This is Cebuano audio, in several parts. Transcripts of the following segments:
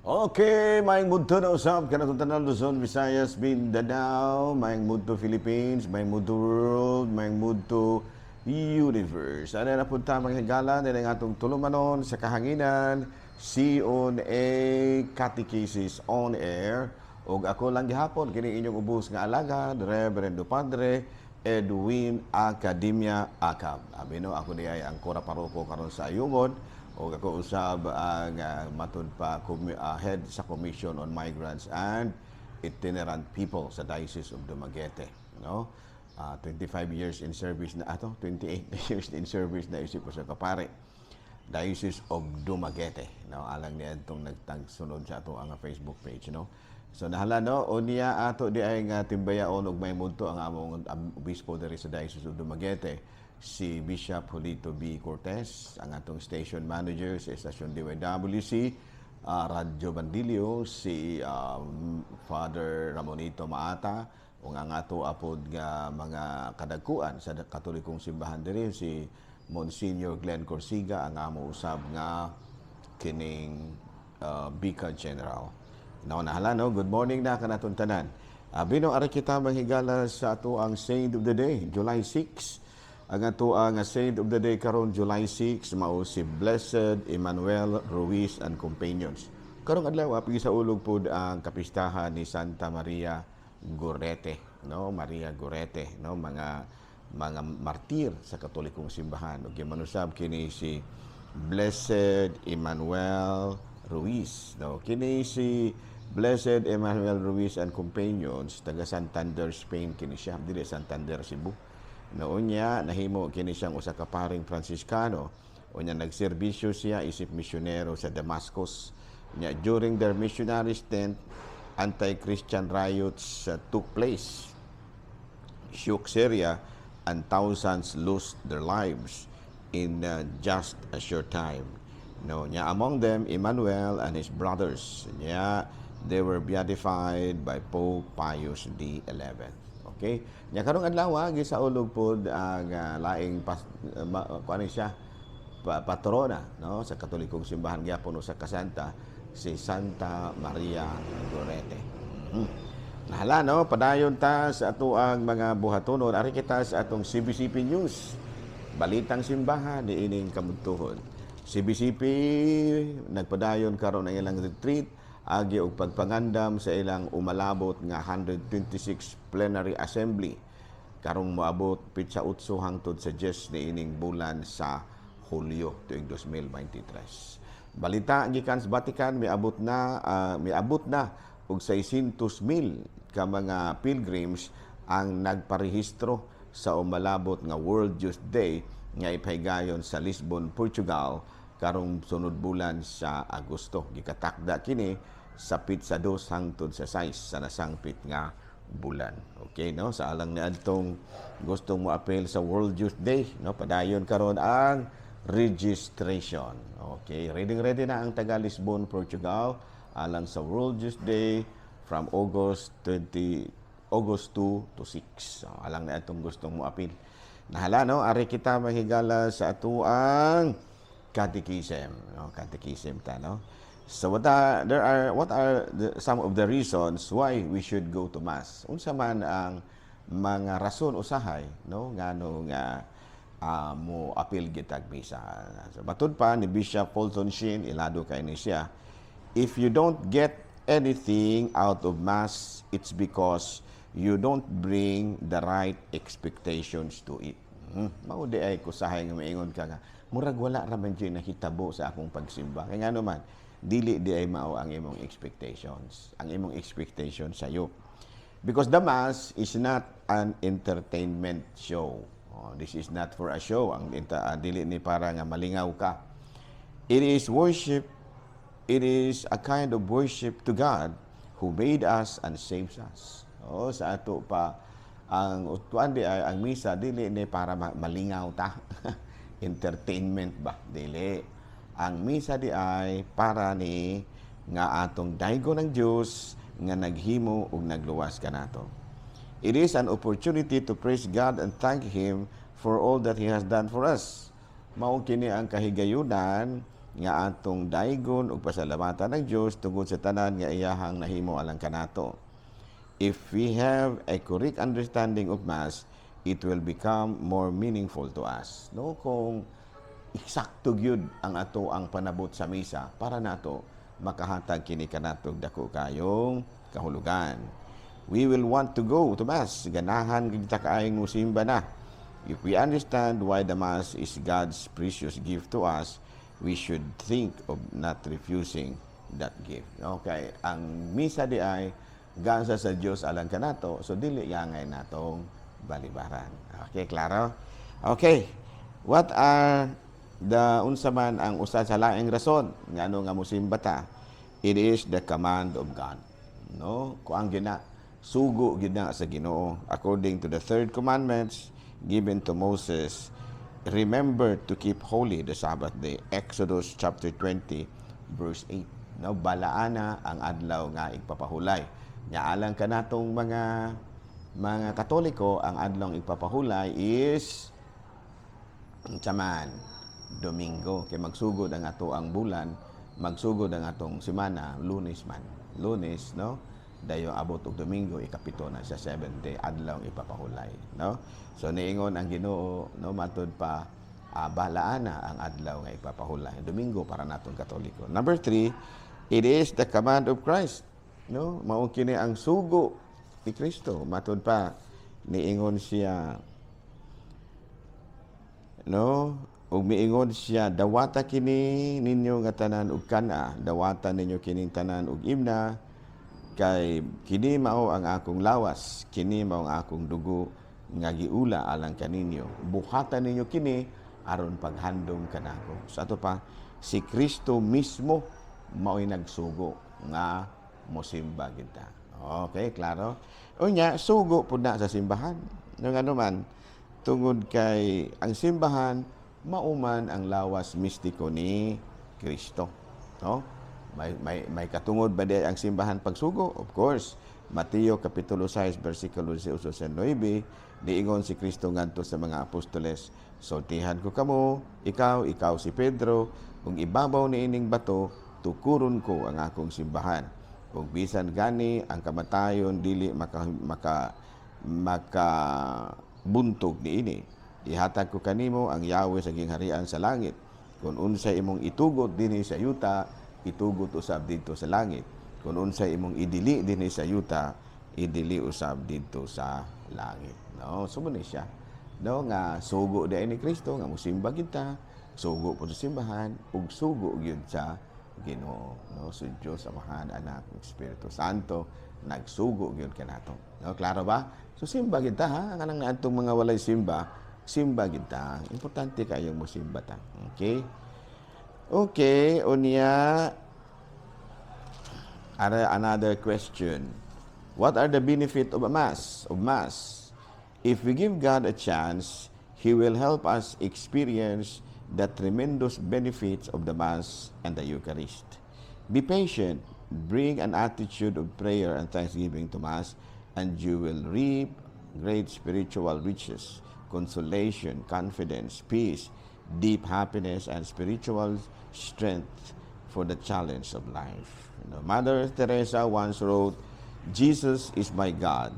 Okay, maayong budto na usab kanatong tanan, Luzon, Visayas, Mindanao, maayong budto Philippines, maayong budto world, maayong budto universe. Ano na punta mga higala nila ang atong tulumanon sa kahanginan, C on A Catechesis on Air. Ug ako lang gihapon kini inyong ubos nga alagad, Reverendo Padre Edwin Academia Acab. Abi no, ako di ay ang kura paroko karon sa Ayungod ug ako usab ang matud pa head sa Commission on Migrants and Itinerant People sa Diocese of Dumaguete, no? 25 years in service na ato, 28 years in service na isip ko sa kapare. Diocese of Dumaguete, no? Alang niya itong nagtagsunod sa ato ang Facebook page, no? So nahala, no, unya ato di ay nga timbayaon og maayong budto ang among obispo diri sa Diocese of Dumaguete, si Bishop Julito B. Cortez, ang atong station manager sa estasyon DYWC, Radyo Bandilio, si Father Ramonito Maata, ug ang ato apod nga mga kadagkuan sa Katolikong Simbahan diri, si Monsignor Glenn Corsiga, ang amo usab nga kining Vicar General. Now, nahala, no? Good morning na kanatong tanan. Bino, ari kita manghigala sa ato ang Saint of the Day, July 6. Ang ato ang Saint of the Day karon July 6 mao si Blessed Emmanuel Ruiz and Companions. Karong adlaw gisaulog pod ang kapistahan ni Santa Maria Gorete, no? Maria Gorete, no? Mga martir sa Katolikong Simbahan. Ug gimanusab kini si Blessed Emmanuel Ruiz, no? Kini si Blessed Emmanuel Ruiz and Companions, taga Santander, Spain kini siya, dili Santander, Cebu. No, unya nahimo kini siyang usa ka paring Fransiskano. Unya nagserbisyo siya isip misyonero sa Damascus. Nya during their missionary stint, anti-Christian riots took place, shook Syria, and thousands lost their lives in just a short time. No, nya among them Emmanuel and his brothers. Nya they were beatified by Pope Pius XI. Okay? Nya karong adlaw gisaulog pod ang laing kuan siya patrona, no, sa Katolikong Simbahan gyapon usa ka santa, si Santa Maria Gorete. Nahala, no, padayon ta sa ato ang mga buhatonon. Ari kita sa atong CBCP News. Balitang simbahan niining kabudtuhon. CBCP nagpadayon karon ang ilang retreat agi og pagpangandam sa ilang umalabot nga 126 plenary assembly karong moabot pitsa 8 hangtod sa 10 niining bulan sa Hulyo tuig 2023. Balita gikan sa Vatican, miabot na og 600,000 ka mga pilgrims ang nagparehistro sa umalabot nga World Youth Day nga ipahigayon sa Lisbon, Portugal karong sunod bulan sa Agosto. Gikatakda kini sa pitsa 2 hangtod sa 6 sa nasangpit nga bulan. Okay, no? Sa alang ni adtong gustong mo apil sa World Youth Day, no? Padayon karon ang registration. Okay, ready ready na ang taga Lisbon, Portugal alang sa World Youth Day from August 20 August 2 to 6. So, alang na atong gustong mo apil. Nahala, no, ari kita mahigala sa atuang catechism, no? Catechism ta, no? So what are some of the reasons why we should go to Mass? Unsa man ang mga rason usahay, no, ngano nga mo apil gitag misa? So matud pa ni Bishop Fulton Sheen, ilado kay ni siya, "If you don't get anything out of Mass, it's because you don't bring the right expectations to it." Mao di ay kusahay nga maingon ka nga murag wala ra man jud nahitabo sa akong pagsimba. Kay ngano man, dili di ay mao ang imong expectations. Ang imong expectation sayo. Because the Mass is not an entertainment show. Oh, this is not for a show. Ang dili ni para nga malingaw ka. It is worship. It is a kind of worship to God who made us and saves us. Oh, sa ato pa ang utuan di ay ang misa dili ni para malingaw ta. Entertainment ba? Dili. Ang misa di ay para ni nga atong daygon ng Dios nga naghimo ug nagluwas kanato. It is an opportunity to praise God and thank Him for all that He has done for us. Mao kini ang kahigayunan nga atong daygon ug pasalamatan ang Dios tungod sa tanan nga iyahang nahimo alang kanato. If we have a correct understanding of Mass, it will become more meaningful to us. No, kung eksakto gyud ang ato ang panabot sa misa, para nato makahatag kini kanatog dako kayong kahulugan. We will want to go to Mass. Ganahan kita kaayong musimba na. If we understand why the Mass is God's precious gift to us, we should think of not refusing that gift. Okay, ang misa di ay gasa sa Dios alang kanato, so dili yangay natong balibaran. Okay, klaro? Okay. What are the unsa man ang usa sa laing rason ngano nga musimba ta? It is the command of God. No? Kuang gina sugo gina sa Ginoo according to the third commandments given to Moses. Remember to keep holy the Sabbath day. Exodus chapter 20 verse 8. No, balaana ang adlaw nga igpapahulay. Nya alang kanatong mga Katoliko, ang adlaw igpapahulay is unsa man? Domingo, kay magsugod ang ato ang bulan, magsugod ang atong semana Lunes man. Lunes, no? Dayon abot og Domingo, ikapito na sa seventh day, adlaw ipapahulay, no? So niingon ang Ginoo, no, matud pa, balaana ang adlaw nga ipapahulay. Domingo para natong Katoliko. Number 3, it is the command of Christ, no? Mao kini ang sugo ni Kristo. Matud pa, niingon siya, no, ug miingon siya, "Dawata kini ninyo nga tanan ug kana, dawata ninyo kining tanan ug imna, kay kini mao ang akong lawas, kini mao ang akong dugo nga giula alang kaninyo. Buhatan ninyo kini aron paghandom kanako." Sa ato pa, si Kristo mismo mao'y nagsugo nga mosimba kita. Okay, klaro? Unya, sugo pud na sa simbahan. Nung ano man, tungod kay ang simbahan mauman ang lawas mistiko ni Kristo. No? May katungod ba di ang simbahan pagsugo? Of course. Mateo Kapitulo 6 versikulo 18 sa 9, niingon si Kristo ngadto sa mga apostoles, "Sultihan ko kamo, ikaw si Pedro, ug ibabaw ni ining bato tukuron ko ang akong simbahan. Ug bisan gani ang kamatayon dili maka buntog niini. Ihatag ko kanimo ang yawe sa gingharian sa langit. Kung unsay imong itugot dinhi sa yuta, itugot usab didto sa langit. Kung unsay imong idili dinhi sa yuta, idili usab didto sa langit." No, so ni siya. No, nga sugo di ni Kristo nga musimba kita, sugo po sa simbahan ug sugo gyud sa Ginoo, no? So Dios Amahan, Anak, ug Espiritu Santo nagsugo gyud kanato. No, klaro ba? So simba kita ha, kanang naadtong mga walay simba, simba kita. Importante kayong mosimba ta. Okay? Okay, unya ara another question. What are the benefit of a Mass? Of Mass? If we give God a chance, He will help us experience the tremendous benefits of the Mass and the Eucharist. Be patient, bring an attitude of prayer and thanksgiving to Mass, and you will reap great spiritual riches, consolation, confidence, peace, deep happiness, and spiritual strength for the challenge of life. Mother Teresa once wrote, "Jesus is my God.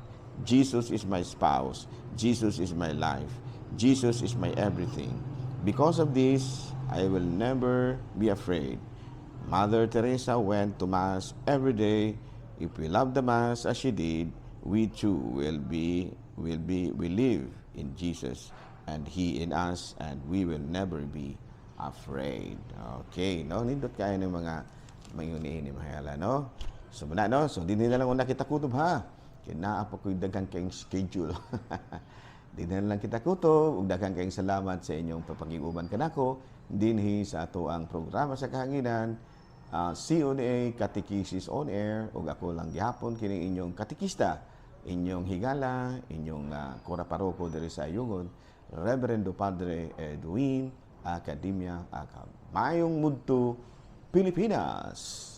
Jesus is my spouse. Jesus is my life. Jesus is my everything. Because of this, I will never be afraid." Mother Teresa went to Mass every day. If we love the Mass as she did, we too will live in Jesus and He in us, and we will never be afraid. Okay, no? Nindot kayo ng mga mayuniin ni Mahala, no? So, muna, no? So, di nila lang una kita kutob, ha? Kaya naa pa ko'y daghan kayong schedule. Di na lang kita kutob, ug daghan kayong salamat sa inyong papakig-uban kanako dinhi sa ato ang programa sa kahanginan, CONA Catechesis on Air, ug ako lang gihapon kining inyong katekista, inyong higala, inyong kura paroko diri sa Ayungon, Reverendo Padre Edwin Academia Acab. Maayong mudto, Pilipinas!